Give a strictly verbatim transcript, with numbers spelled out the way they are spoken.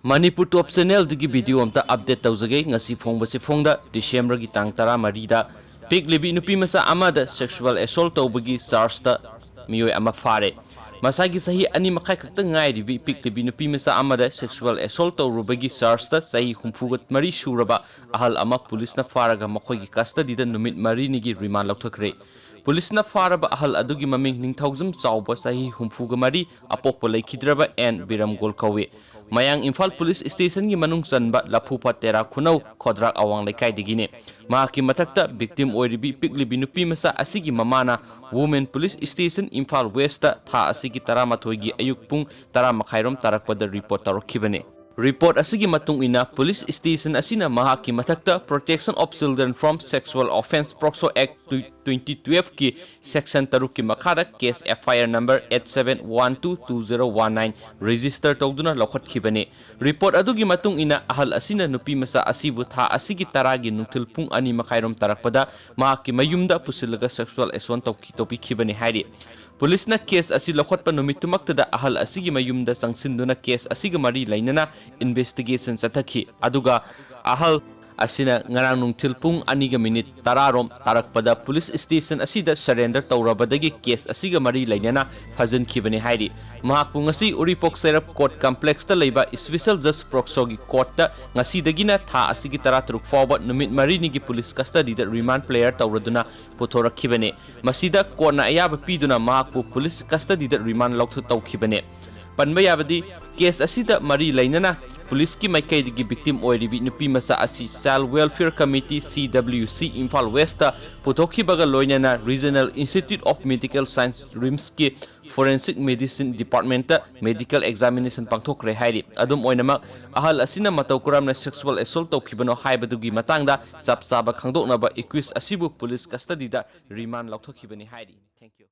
ꯃꯅꯤꯄꯨꯔ ꯇꯣꯞ ꯆꯦꯅꯦꯜꯗꯒꯤ video ꯑꯝꯇ update ꯇꯧꯖꯒꯦ꯫ ꯉꯁꯤ ꯐꯣꯡꯕꯁꯤ ꯐꯣꯡꯗ ꯗꯤꯁꯦꯝꯕꯔꯒꯤ ꯇꯥꯡ ꯇꯔꯥꯃꯔꯤꯗ ꯄꯤꯛꯂꯤꯕꯤ ꯅꯨꯄꯤ ꯃꯆꯥ ꯑꯃꯗ ꯁꯦꯛꯁꯨꯋꯦꯜ ꯑꯦꯁꯣꯜ ꯇꯧꯕꯒꯤ ꯆꯥꯔꯖꯇ ꯃꯤꯑꯣꯏ ꯑꯃ ꯐꯥꯔꯦ꯫ ꯃꯁꯥꯒꯤ ꯆꯍꯤ ꯑꯅꯤ ꯃꯈꯥꯏ ꯈꯛꯇ ꯉꯥꯏꯔꯤꯕꯤ ꯄꯤꯛꯂꯤꯕꯤ ꯅꯨꯄꯤ ꯃꯆꯥ ꯑꯃꯗ ꯁꯦꯛꯁꯨꯋꯦꯜ ꯑꯦꯁꯣꯜ ꯇꯧꯔꯨꯕꯒꯤ ꯆꯥꯔꯖꯇ ꯆꯍꯤ ꯍꯨꯝꯐꯨꯒ ꯃꯔꯤ ꯁꯨꯔꯕ ꯑꯍꯜ ꯑꯃ ꯄꯨꯂꯤꯁꯅ ꯐꯥꯔꯒ ꯃꯈꯣꯏꯒꯤ ꯀꯁꯇꯗꯤꯗ ꯅꯨꯃꯤꯠ ꯃꯔꯤꯅꯤꯒꯤ ꯔꯤꯃꯥꯟ ꯂꯧꯊꯈ꯭ꯔꯦ꯫ ꯄꯨꯂꯤꯁꯅ ꯐꯥꯔꯕ ꯑꯍꯜ ꯑꯗꯨꯒꯤ ꯃꯃꯤꯡ ꯅꯤꯡꯊꯧꯖꯝ ꯆꯥꯎꯕ, ꯆꯍꯤ ꯍꯨꯝꯐꯨꯒ ꯃꯔꯤ, ꯑꯄꯣꯛꯄ ꯂꯩꯈꯤꯗ꯭ꯔꯕ ꯑꯦꯟ ꯕꯤꯔꯝꯒꯣꯜ ꯀꯧꯏ꯫ ꯃꯌꯥꯡ ꯏꯝꯐꯥꯜ ꯄꯨꯂꯤꯁ ꯁ꯭ꯇꯦꯁꯟꯒꯤ ꯃꯅꯨꯡ ꯆꯟꯕ ꯂꯐꯨꯄꯥꯠ ꯇꯦꯔꯥ ꯈꯨꯅꯧ ꯈꯣꯗ꯭ꯔꯥꯛ ꯑꯋꯥꯡ ꯂꯩꯀꯥꯏꯗꯒꯤꯅꯤ꯫ ꯃꯍꯥꯛꯀꯤ ꯃꯊꯛꯇ ꯚꯤꯛꯇꯤꯝ ꯑꯣꯏꯔꯤꯕꯤ ꯄꯤꯛꯂꯤꯕꯤ ꯅꯨꯄꯤ ꯃꯆꯥ ꯑꯁꯤꯒꯤ ꯃꯃꯥꯅ women police station Imphal west ꯊꯥ ꯑꯁꯤꯒꯤ ꯇꯔꯥꯃꯥꯊꯣꯏꯒꯤ ꯑꯌꯨꯛ ꯄꯨꯡ ꯇꯔꯥ ꯃꯈꯥꯏꯔꯣꯝ ꯇꯥꯔꯛꯄꯗ ꯔꯤꯄꯣꯔꯠ ꯇꯧꯔꯛꯈꯤꯕꯅꯤ꯫ ꯔꯤꯄꯣꯔꯠ ꯑꯁꯤꯒꯤ ꯃꯇꯨꯡ ꯏꯟꯅ, ꯄꯨꯂꯤꯁ ꯁ꯭ꯇꯦꯁꯟ ꯑꯁꯤꯅ ꯃꯍꯥꯛꯀꯤ ꯃꯊꯛꯇ Protection of Children from Sexual Offence, POCSO Act twenty twelve ꯀꯤ ꯁꯦꯛꯁꯟ ꯇꯔꯨꯛꯀꯤ ꯃꯈꯥꯗ case F I R number eight seven one two two zero one nine register ꯇꯧꯗꯨꯅ ꯂꯧꯈꯠꯈꯤꯕꯅꯤ꯫ ꯔꯤꯄꯣꯔꯠ ꯑꯗꯨꯒꯤ ꯃꯇꯨꯡ ꯏꯟꯅ, ꯑꯍꯜ ꯑꯁꯤꯅ ꯅꯨꯄꯤ ꯃꯆꯥ ꯑꯁꯤꯕꯨ ꯊꯥ ꯑꯁꯤꯒꯤ ꯇꯔꯥꯒꯤ ꯅꯨꯡꯊꯤꯜ ꯄꯨꯡ ꯑꯅꯤ ꯃꯈꯥꯏꯔꯣꯝ ꯇꯥꯔꯛꯄꯗ ꯃꯍꯥꯛꯀꯤ ꯃꯌꯨꯝꯗ ꯄꯨꯁꯤꯜꯂꯒ ꯁꯦꯛꯁꯨꯋꯦꯜ ꯑꯦꯁꯣꯜ ꯇꯧꯈꯤ-, ꯇꯧꯕꯤꯈꯤꯕꯅꯤ ꯍꯥꯏꯔꯤ꯫ ꯄꯨꯂꯤꯁꯅ ꯀꯦꯁ ꯑꯁꯤ ꯂꯧꯈꯠꯄ ꯅꯨꯃꯤꯠꯇꯨꯃꯛꯇꯗ ꯑꯍꯜ ꯑꯁꯤꯒꯤ ꯃꯌꯨꯝꯗ ꯆꯪꯁꯤꯟꯗꯨꯅ ꯀꯦꯁ ꯑꯁꯤꯒ ꯃꯔꯤ ꯂꯩꯅꯅ ꯏꯟꯚꯦꯁꯇꯤꯒꯦꯁꯟ ꯆꯠꯊꯈꯤ꯫ ꯑꯗꯨꯒ ꯑꯍꯜ ꯑꯁꯤꯅ ꯉꯔꯥꯡ ꯅꯨꯡꯊꯤꯜ ꯄꯨꯡ ꯑꯅꯤꯒ ꯃꯤꯅꯤꯠ ꯇꯔꯥꯔꯣꯝ ꯇꯥꯔꯛꯄꯗ ꯄꯨꯂꯤꯁ ꯁ꯭ꯇꯦꯁꯟ ꯑꯁꯤꯗ ꯁꯔꯦꯟꯗꯔ ꯇꯧꯔꯕꯗꯒꯤ ꯀꯦꯁ ꯑꯁꯤꯒ ꯃꯔꯤ ꯂꯩꯅꯅ ꯐꯥꯖꯤꯟꯈꯤꯕꯅꯤ ꯍꯥꯏꯔꯤ꯫ ꯃꯍꯥꯛꯄꯨ ꯉꯁꯤ ꯎꯔꯤꯄꯣꯛ ꯆꯩꯔꯞ ꯀꯣꯔꯠ ꯀꯝꯄ꯭ꯂꯦꯛꯁꯇ ꯂꯩꯕ ꯁ꯭ꯄꯦꯁꯦꯜ ꯖꯖ ꯄꯣꯛꯁꯣꯒꯤ ꯀꯣꯔꯠꯇ ꯉꯁꯤꯗꯒꯤꯅ ꯊꯥ ꯑꯁꯤꯒꯤ ꯇꯔꯥꯇꯔꯨꯛ ꯐꯥꯎꯕ ꯅꯨꯃꯤꯠ ꯃꯔꯤꯅꯤꯒꯤ ꯄꯨꯂꯤꯁ ꯀꯁꯇꯗꯤꯗ ꯔꯤꯃꯥꯟ ꯄ꯭ꯂꯦꯌꯔ ꯇꯧꯔꯗꯨꯅ ꯄꯨꯊꯣꯔꯛꯈꯤꯕꯅꯤ꯫ ꯃꯁꯤꯗ ꯀꯣꯔꯠꯅ ꯑꯌꯥꯕ ꯄꯤꯗꯨꯅ ꯃꯍꯥꯛꯄꯨ ꯄꯨꯂꯤꯁ ꯀꯁꯇꯗꯤꯗ ꯔꯤꯃꯥꯟ ꯂꯧꯊꯣꯛ ꯇꯧꯈꯤꯕꯅꯤ꯫ ꯄꯟꯕ ꯌꯥꯕꯗꯤ, ꯀꯦꯁ ꯑꯁꯤꯗ ꯃꯔꯤ ꯂꯩꯅꯅ ꯄꯨꯂꯤꯁꯀꯤ ꯃꯥꯏꯀꯩꯗꯒꯤ ꯚꯤꯛꯇꯤꯝ ꯑꯣꯏꯔꯤꯕꯤ ꯅꯨꯄꯤ ꯃꯆꯥ ꯑꯁꯤ Child Welfare Committee, C W C, Imphal west ꯄꯨꯊꯣꯛꯈꯤꯕꯒ ꯂꯣꯏꯅꯅ Regional Institute of Medical Science, ꯔꯤꯝꯁꯀꯤ Forensic Medicine Departmentꯇ ꯃꯦꯗꯤꯀꯦꯜ ꯑꯦꯛꯖꯥꯃꯤꯅꯦꯁꯟ ꯄꯥꯡꯊꯣꯛꯈ꯭ꯔꯦ ꯍꯥꯏꯔꯤ꯫ ꯑꯗꯨꯝ ꯑꯣꯏꯅꯃꯛ, ꯑꯍꯜ ꯑꯁꯤꯅ ꯃꯇꯧ ꯀꯔꯝꯅ ꯁꯦꯛꯁꯨꯋꯦꯜ ꯑꯦꯁꯣꯜ ꯇꯧꯈꯤꯕꯅꯣ ꯍꯥꯏꯕꯗꯨꯒꯤ ꯃꯇꯥꯡꯗ ꯆꯞ ꯆꯥꯕ ꯈꯪꯗꯣꯛꯅꯕ ꯑꯦꯀ꯭ꯌꯨꯁ ꯑꯁꯤꯕꯨ ꯄꯨꯂꯤꯁ ꯀꯁꯇꯗꯤꯗ ꯔꯤꯃꯥꯟ ꯂꯧꯊꯣꯛꯈꯤꯕꯅꯤ ꯍꯥꯏꯔꯤ꯫ Thank you.